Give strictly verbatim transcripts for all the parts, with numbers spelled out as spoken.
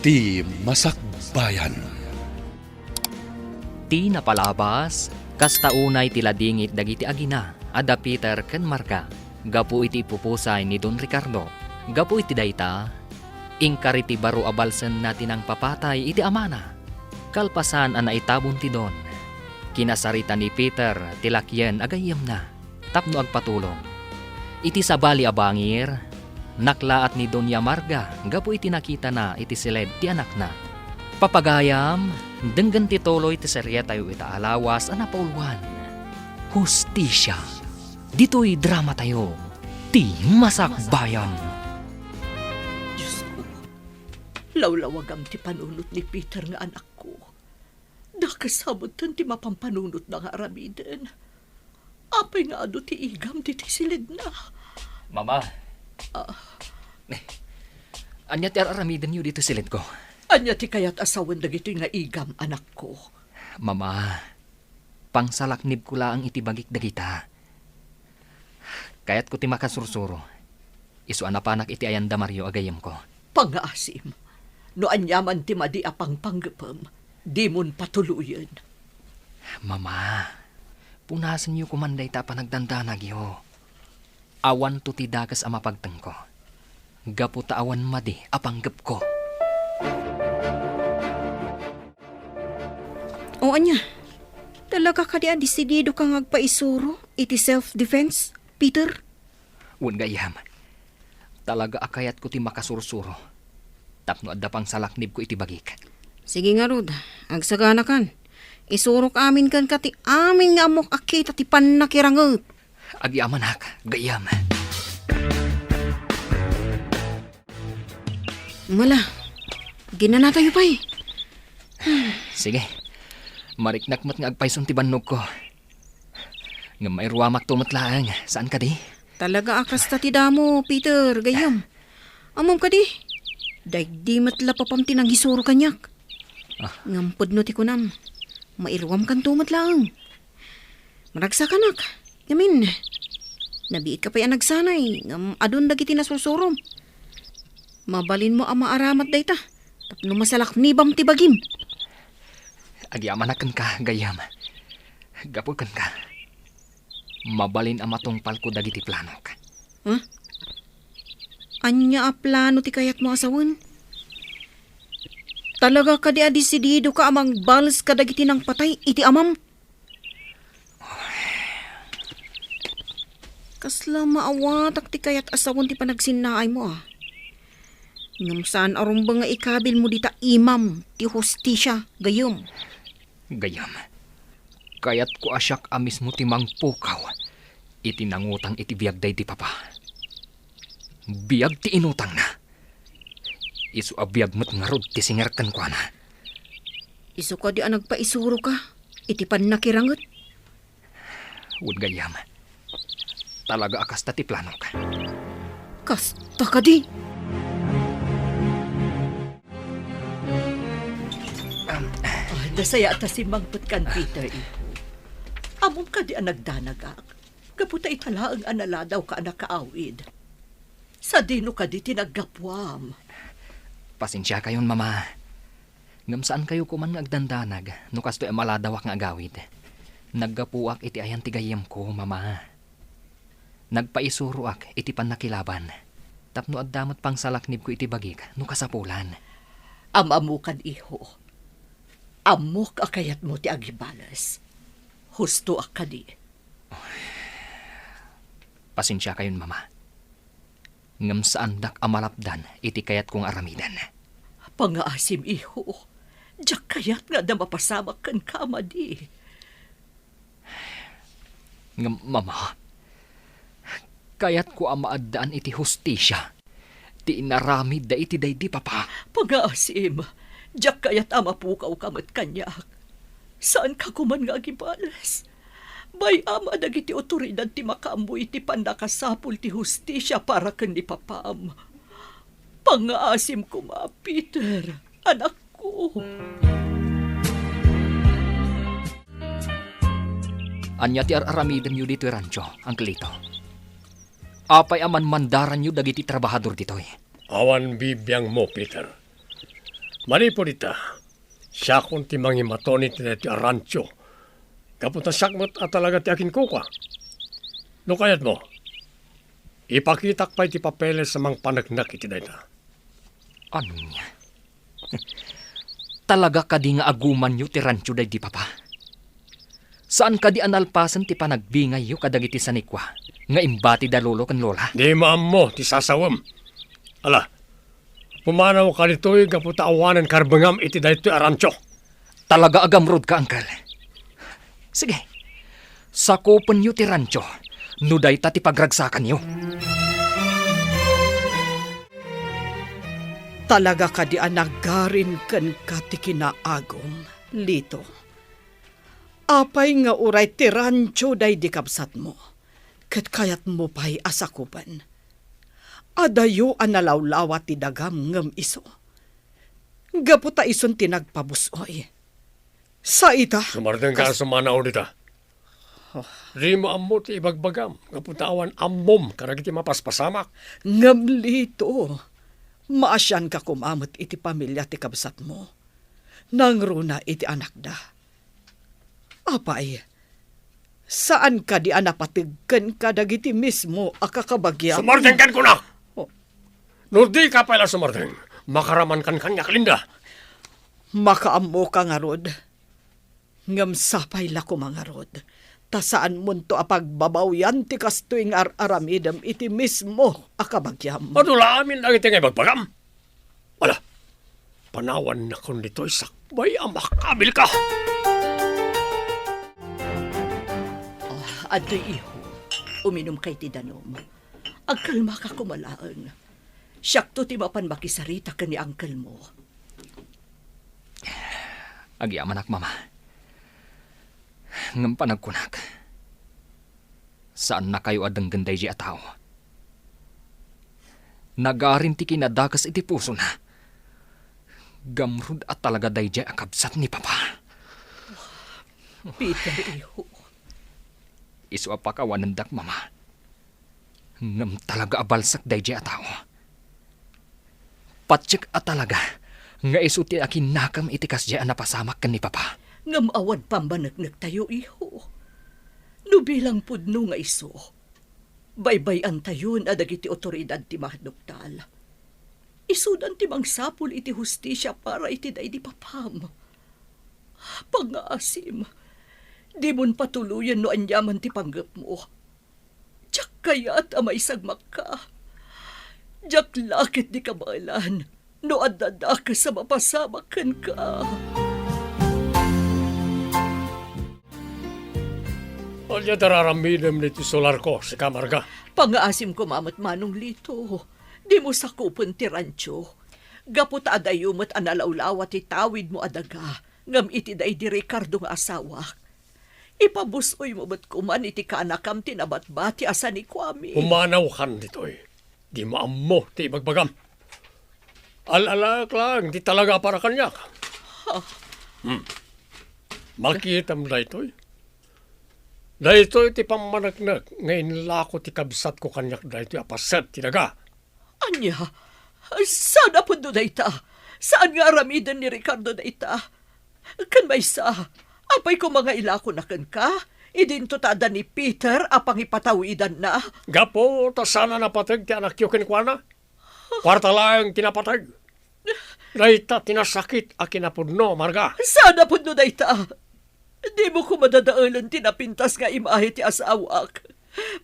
Ti Masakbayan. Ti napalabas, kasta unay ti ladingit dagiti agina a da Peter ken Marga gapu iti ipupusay ni Don Ricardo. Gapu iti dayta, inkari ti baro a balsenna ti nangpapatay iti amana. Kalpasan a naitabon ti Don, kinasarita ni Peter ti lakyen a gayyemna tapno agpatulong. Iti sabali a bangir, naklaat ni Doña Marga gapu iti nakitana iti siled ti anakna. Papagayam, denggen ti tuloy ti serietayo ita a lawas a napauluan, Hustisia. Ditoy dramatayo, Ti Masakbayan. Diosko, lawlawagam ti panunot ni Peter nga anakko. Dakes a metten ti mapampanunotna nga aramiden. Apay nga adu ti igam ditoy siledna? Mama. Ah. Ania ti ar-aramidenyo ditoy siledko? Ania ti kayat a sawen dagitoy nga igam, anakko? Mama, pangsalaknibko laeng iti bagik dagita. Kayatko ti makasursuro. Isu a napanak iti ayan da Mario a gayyemko. Pangngaasim, no aniaman ti madi a pangpanggepem, dimon patuloyen. Mama, punasenyo koman dayta a panagdandanagyo. Awanto ti dakes a mapagtengko, gapu ta awan madi a panggepko. O ania, talaga kadi a desididoka nga agpaisuro iti self-defense, Peter? Wen gayyem, talaga a kayatko ti makasursuro tapno adda pangsalaknibko iti bagik. Sige ngarud, agsaganakan. Isurok amin kenka ti amin nga ammok a kita ti pannakiranget. Agyamanak, gayyem. Mala, ginanatayo pay. Sige. Mariknak met nga agpayson ti bannogko. Ngem mairuamakto met laeng, saan kadi? Talaga a kasta ti damo, Peter, gayyem. Ammom kadi? Daydi met la papam ti nangisuro kaniak. Ah. Ngem pudno ti kunam, mairuamkanto met laeng. Maragsakanak. Ngamin, nabiitka pay a nagsanay, ngem adun dagiti nasursurom. Mabalinmo a maaramat dayta, tapno masalaknibam ti bagim. Agyamanak kenka, gayyem. Gapu kenka, mabalin a matungpalko dagiti planok. Huh? Ania a plano ti kayatmo a sawen? Talaga kadi a desididoka a mangbales kadagiti nangpatay iti amam? Kasla maawatak ti kayat a sawen ti panagsinnaaymo, a. Ngem saan a rumbeng nga ikabilmo dita imam ti hustisia, gayyem. Gayyem, kayatko a siak a mismo ti mangpukaw iti nangutang iti biag daydi papa. Biag ti inutangna. Isu a biag met ngarud ti singer kenkuana. Isu kadi a nagpaisuroka iti pannakiranget? Wen gayyem, talaga a kasta ti planok. Kasta kadi? Ah, nasayaat a simmangpetkan, Peter, iho. Ammom kadi a nagdanagak? Gapu ta ita laeng a naladawka a nakaawid. Sadino kadi ti naggapuam? Pasensiakayon, Mama. Ngem saankayo koman nga agdandanag no kastoy a maladawak nga agawid. Naggapuak iti ayan ti gayyemko, Mama. Nagpaisuroak iti pannakilaban tapno adda met pangsalaknibko iti bagik no kasapulan. Am-ammokan, iho. Ammok a kayatmo ti agibales. Hustoak kadi. Pasensiakayon, Mama. Ngem saandak a malapdan iti kayatko nga aramiden. Pangngaasim, iho. Diak kayat nga adda mapasamak kenka a madi. Ngem, Mama, kayatko a maaddaan iti hustisia ti inaramidda iti daydi papa. Pangngaasim, diak kayat a mapukawka met kaniak. Saanka koman nga agibales. Bay-am a dagiti otoridad ti makaammo iti pannakasapul ti hustisia para ken ni papam. Pangngaasim koma, Peter, anakko. Ania ti ar-aramidenyo ditoy rancho, Angkelito? Apay a manmandaranyo dagiti trabahador ditoy? Awan bibiangmo, Peter. Manipud ita, siakon ti mangimaton iti daytoy a rancho. Gapu ta siak met a talaga ti akinkukua. No kayatmo, ipakitak pay ti papeles a mangpaneknek iti dayta. Ania? Talaga kadi nga agumanyo ti rancho daydi papa? Saan kadi a nalpasen ti panagbingayyo kadagiti sanikua nga imbati da lolo ken lola? Di maammo ti sasawem. Ala, pumanawka ditoy gapu ta awanen karbengam iti daytoy a rancho. Talaga a gamrodka, Uncle. Sige, sakupenyo ti rancho no dayta ti pagragsakanyo. Talaga kadi a nagarin kenka ti kinaagum, Lito? Apay nga uray ti rancho daydi kabsatmo, ket kayatmo pay a sakupen? Adayo a nalawlawa ti dagam ngem isu. Gapu ta isun ti nagpabus-oy. Sa ita, Sumardeng ka kas- sumanaw dita. Oh. Dimo ammo ti ibagbagam, gapu ta awan ammom kadagiti mapaspasamak. Ngem Lito, maasianka koma met iti pamilia ti kabsatmo. Nangruna iti anakda. Apay, saan kadi a napateg kenka dagiti mismo a kakabagiam? Sumardengkan kunak! Oh. No dika pay la sumardeng, makaramankan kaniak, Linda. Makaammoka ngarud. Ngem sapay la koma ngarud, ta saanmonto a pagbabawian ti kastoy nga ar-aramidem iti mismo a kabagiam. Adu la amin dagiti nga ibagbagam. Ala, panawannakon ditoy sakbay a makabilka. Ah, adtoy, iho. Uminumka iti danum. Agkalmaka koma laeng. Siakto ti mapan makisarita ken ni uncle mo. Agyamanak, Mama. Ngem panagkunak, saannakayo a denggen daydiay a tao. Nagarin ti kinadakes iti pusona. Gamrud a talaga daydiay a kabsat ni Papa. Peter, iho. Isu a pakawanendak, Mama. Ngem talaga a balsak daydiay a tao. Patiek a talaga nga isu ti akinnakam iti kasdiay a napasamak ken ni Papa. Ngem awan pammaneknektayo, iho. No bilang pudno nga isu, baybay-antayon a dagiti awtoridad ti maduktal. Isudan ti mangsapul iti hustisia para iti daydi papam. Pangngaasim, dimon patuloyen no aniaman ti panggepmo. Diak kayat a maisagmakka. Diak la ketdi kabaelan no adda dakes a mapasamak kenka. Ania ti ar-aramidem ditoy solarko, sika, Marga? Pangngaasim koma met, Manong Lito, dimo sakupen ti rancho. Gapu ta adayo met a nalawlawa ti tawidmo a daga, ngem iti daydi Ricardo nga asawak, ipabus-oymo met koman iti kaanakam ti nabatbati a sanikuami. Pumanawkan ditoy. Dimo ammo ti ibagbagam. Al-alaek laeng ti talaga a para kaniak. Ha? Hmm. Makitam daytoy. Daytoy ti pammaneknek nga inlako ti kabsatko kaniak daytoy a paset ti daga. Ania? Saan a pudno dayta? Saan nga aramiden ni Ricardo dayta? Ken maysa, apay koma nga ilakona kenka, idinto ta adda ni Peter a pangipatawidanna? Gapu ta saan a napateg ti anakyo kenkuana. Kuarta laeng ti napateg. Dayta ti nasakit a kinapudno, Marga. Saan a pudno dayta? Dimo koma dadaelen ti napintas nga imahe ti asawak.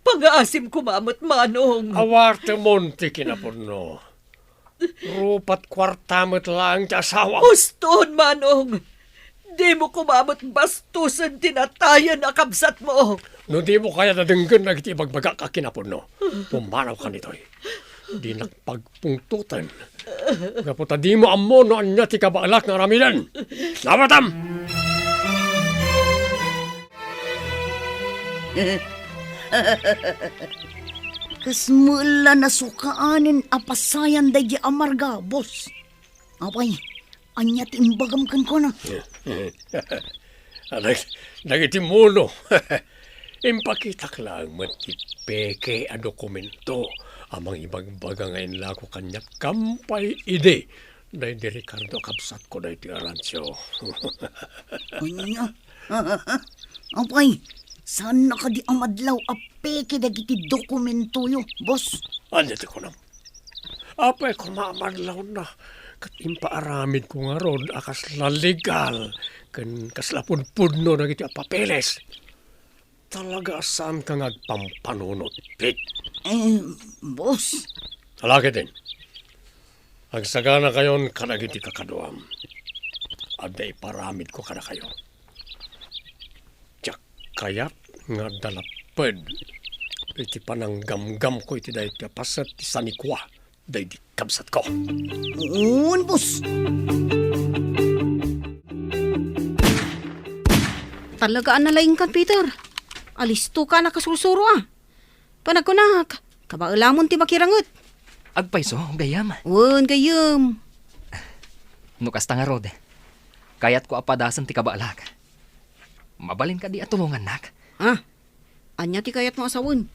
Pangngaasim koma met, Manong. Awatemon ti kinapudno. Rupat kuarta met laeng ti asawam. Uston, Manong! Dimo koma met bastosen ti natayen a kabsatmo. No dimo kayat a denggen dagiti ibagbagak a kinapudno, pumanawkan ditoy. Dinak pagpungtoten. Gapu ta dimo ammo no ania ti kabaelak nga aramiden. Nawatam! Kas met la nasukaanen a pasayan daydi a Marga, boss. Apay, ania ti imbagam kenkuana? Anak, dagiti muno. Impakitak laeng met ti peke a dokumento a mangibagbaga nga inlako kaniak kampay idi Daydi Ricardo a kabsatko daytoy a rancho. Ania? Apay, saanna kadi a madlaw a peke dagiti dokumentoyo, boss? Ania ti kunam? Apay koma a madlawna, ket impaaramidko ngarud a kasla legal ken kasla pudpudno dagiti a papeles. Talaga a saanka nga agpampanunot, Pete. Eh, boss. Ala ketdin. Agsaganakayon kadagiti kakaduam. Adda iparamidko kadakayo. Diak kayat nga adda lapped iti pananggamgamko iti daytoy a paset ti sanikua daydi kabsatko. Wen, boss. Talaga a nalaingkan, Peter. Alistoka a nakasursuro, a. Panagkunak, kabaelamon ti makiranget. Agpayso, gayyem. Wen, gayyem. No kasta ngarud, kayatko a padasen ti kabaelak. Mabalin kadi a tulongannak? Ah, ania ti kayatmo a sawen?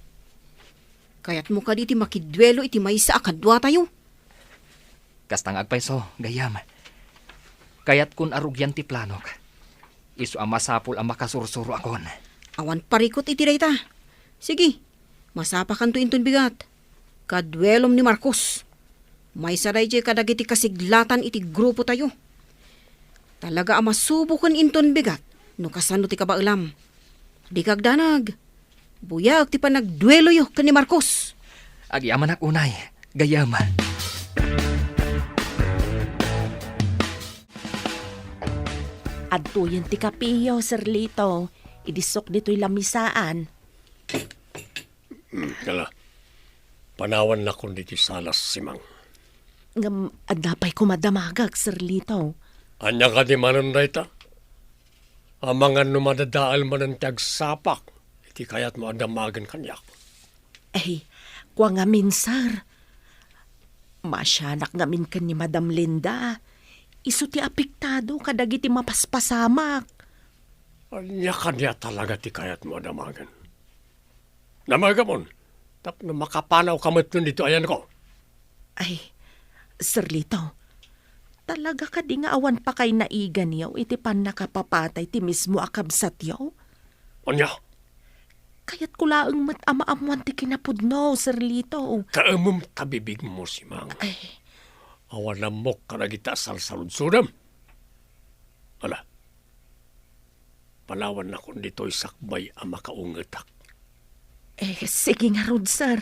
Kayatmo kadi ti makiduelo iti maysa a kaduatayo? Kasta nga agpayso, gayyem. Kayatkon a rugian ti planok. Isu a masapul a makasursuro akon. Awan parikut iti dayta. Sige, masapakanto inton bigat. Kaduelom ni Marcos. Maysa daydiay kadagiti kasiglatan iti grupotayo. Talaga a masuboken inton bigat no kasano ti kabaelam. Dika agdanag. Buyaek ti panagdueloyo ken ni Marcos. Agyamanak unay, gayyem. Adtoyen ti kapiyo, Sir Lito. Idissok ditoy lamisaan. Hmm, hala. Panawannakon ditoy salas, Simang. Ngem adda pay koma damagek, Sir Lito. Ania kadi manen dayta? Amangan no madadael manen ti agsapak iti kayatmo a damagen kaniak. Ay, kua ngamin, sir. Maasianak ngamin ken ni Madam Linda. Isu ti apektado kadagiti mapaspasamak. Ania kadi a talaga ti kayatmo a damagen? Damagamon, tapno makapanawka metten ditoy ayanko. Ay, Sir Lito, talaga kadi nga awan pakay naiganyo iti pannakapapatay ti mismo a kabsatyo? Ania? Kayatko laeng met a maammoan ti kinapudno, Sir Lito. Kaemem ta bibigmo, Simang. Ay. Awan ammok kadagita a salsaludsodem. Ala, panawannakon ditoy sakbay a makaungetak. Eh, sige ngarud, sir.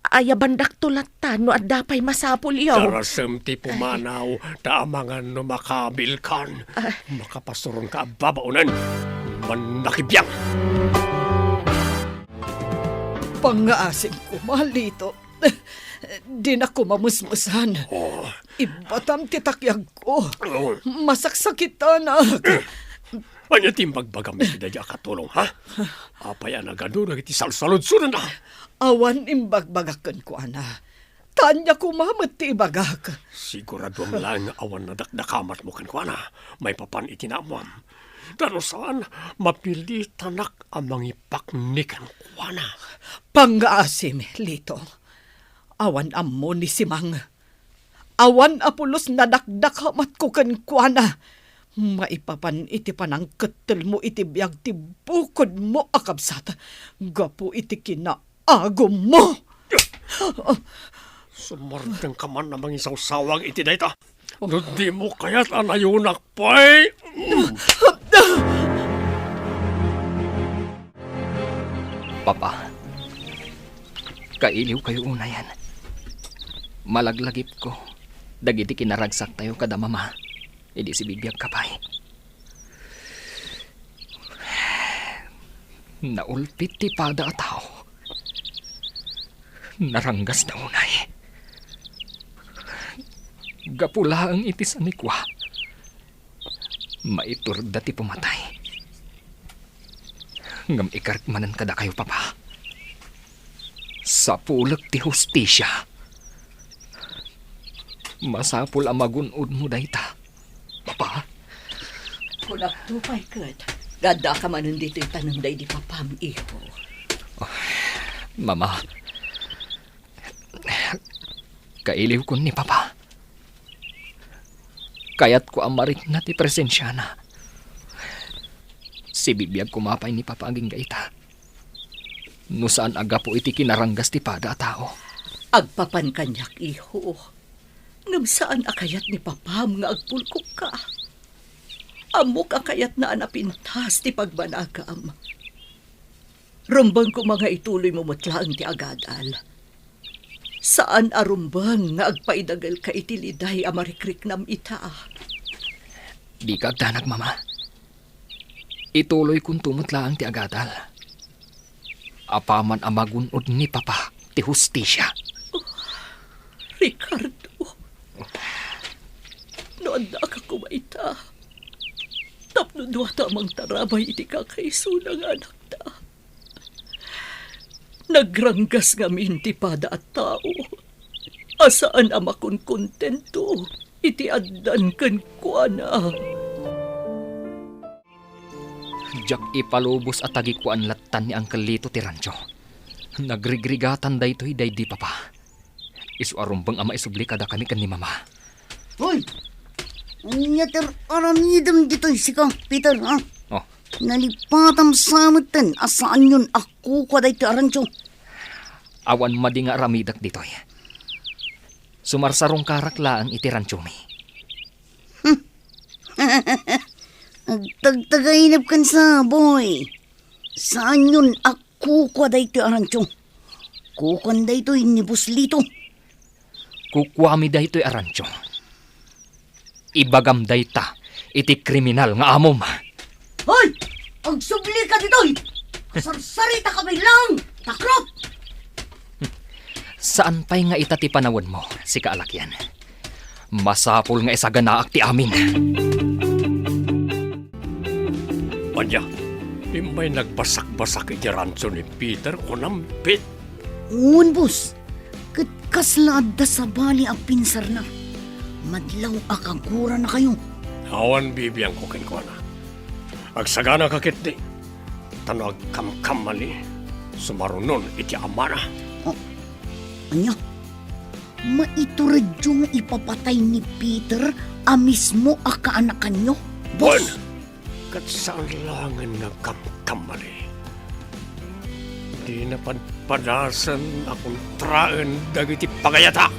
Ayabandakto latta no adda pay masapulyo. Darasem ti pumanaw, ta amangan no makaabilkan. Ah. Makapasuronka a babaonen. Mannakibiang! Pangngaasim koma, Lito. Dinak koma mesmesan. Oh. Ibbatam ti takiagko. Oh. Masaksakitanak. Ania ti imbagbagam iti daydi a katulong, ha? Apay a nagadu dagiti salsaludsodanna? Awan imbagbagak kenkuana. Ta ania koma met ti ibagak. Siguraduam laeng nga awan nadakdakamatmo kenkuana maipapan iti naammoam. Ta no saan, mapilitanak a mangipakni kenkuana. Pangngaasim, Lito. Awan ammo ni Simang. Awan a pulos nadakdakamatko kenkuana maipapan iti panangkettelmo iti biag ti bukodmo a kabsat gapu iti kinaagummo. Sumardengka man a mangisawsawag iti dayta. No dimo kayat a nayonak pay. Papa, kailiwkayo unayen. Malaglagipko dagiti kinaragsaktayo kada mama idi sibibiagka pay. Naulpit ti pada a tao. Naranggasda unay. Gapu laeng iti sanikua, maiturda ti pumatay. Ngem ikarek manen kadakayo, Papa. Sapulek ti hustisia. Masapul a magun-odmo dayta, Papa. Kunakto pay ket, nga addaka manen ditoy tanem daydi papam, iho. Mama, kailiwkon ni Papa. Kayatko a marikna ti presensiana. Sibibiag koma pay ni Papa agingga ita. No saan a gapu iti kinaranggas ti pada a tao. Agpapan kaniak, iho. Ngem saan a kayat ni Papam nga agpulkokka. Ammok a kayatna a napintas ti pagbanagam. Rumbeng koma nga ituloymo met laeng ti agadal. Saan a rumbeng nga agpaidagelka iti liday a marikriknam ita. Dika agdanag, Mama. Ituloykonto met laeng ti agadal. Apaman a magun-od ni Papa ti hustisia. Ricardo, no addaka koma ita, tapno duata a mangtarabay iti kakaisuna nga anakta. Nagranggas ngamin ti pada a tao a saan a makonkontento iti addan kenkuana. Diak ipalubos a tagikuan lattan ni Uncle Lito ti rancho. Nagrigrigatan daytoy daydi Papa. Isu a rumbeng a maisubli kadakami ken ni Mama. Hoy! Ania ti aramidem ditoy sika, Peter, ha? Oh. Nalipatam sa metten a saanyon a kukua daytoy a rancho. Awan madi nga aramidek ditoy. Sumarsarungkarak laeng iti ranchomi. Agtagtagainep ken sa, boy. Saanyon a kukua daytoy a rancho. Kukuan daytoy ni Boss Lito. Kukuami daytoy a rancho. Ibagam dayta iti kriminal nga amom. Hoy! Agsubli ka ditoy! Sarsarita ka pay lang! Takrot! Saan pay nga ita ti panawenmo, sika a lakian. Masapul nga isaganaak ti amin. Ania, immay nagbasakbasak iti rancho ni Peter, kunam, Pete? Wen, boss. Ket kasla adda sabali a pinsarna. Madlaw a kaguranakayo. Awan bibiangko kenkuana. Agsaganaka ketdi, ta no agkamkamali, sumarunon iti amana. Oh, ania? Maituredyo nga ipapatay ni Peter a mismo a kaanakanyo, boss? Wen, ket saan laengen nga agkamkamali. Dina padpadasen a kontraen dagiti pagayatak.